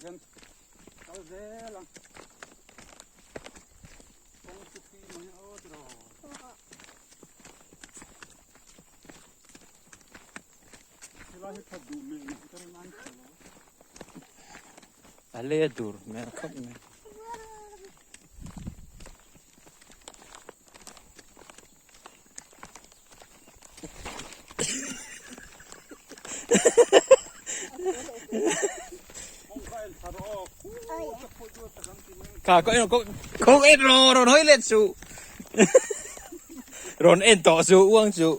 hian kal zel ang kawng chu phi mai aw tiraw. Helai hi that duh meh meh ka rawn an thalo. A lei a dur hmel khawp mai. Kha ko en ko ko en ro ron hoi let su. Ron en to su uang su.